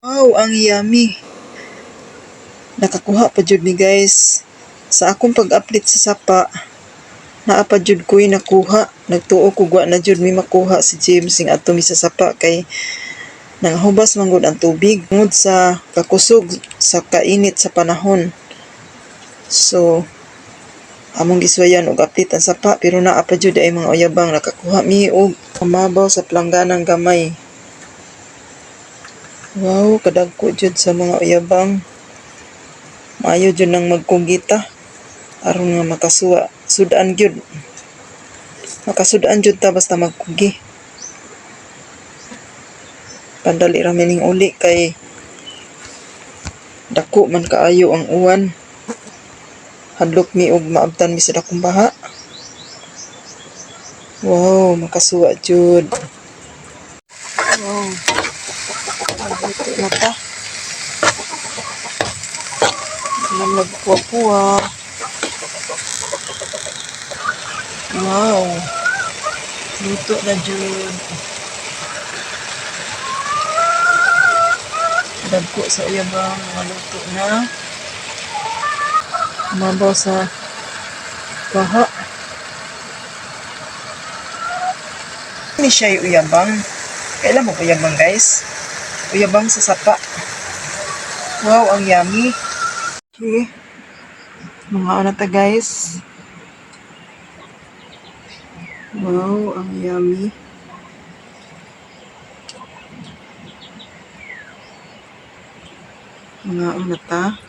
Wow, ang yummy. Nakakuha pa jud mi, guys. Sa akong pag-update sa sapa, naa pa jud ko'y nakuha. Nagtuo ko wa na jud mi makuha si James sing adto mi sa sapa kay nangahubas man gud ang tubig tungod sa kakusog sa kainit sa panahon. So, among gisuwayan og update ang sapa pero naa pa jud ay mga uyabang. Nakakuha mi og kamabaw sa plangganang gamay. Wow, kadagko jud sa mga uyabang. Maayo jud nang magkugita aron nga makasuwa, sud-an gyud. Makasud-an jud ta basta magkugi. Pandali ra mi ning uli kay dako man kaayo ang uwan. Hadlok mi og maabtan mi sa dakong baha. Wow, makasuwa jud. Wow. Magluto na ta. Nam nagpuwa-puwa. Wow. Luto na jud. Dagko sa uyabang mga luto na. Mabaw sa baha. Ni siya yung uyabang. Kailan mo uyabang, guys? Uyabang sa sapa. Wow, ang yummy. Okay. Mga ano ta, guys. Wow, ang yummy. Mga ano ta.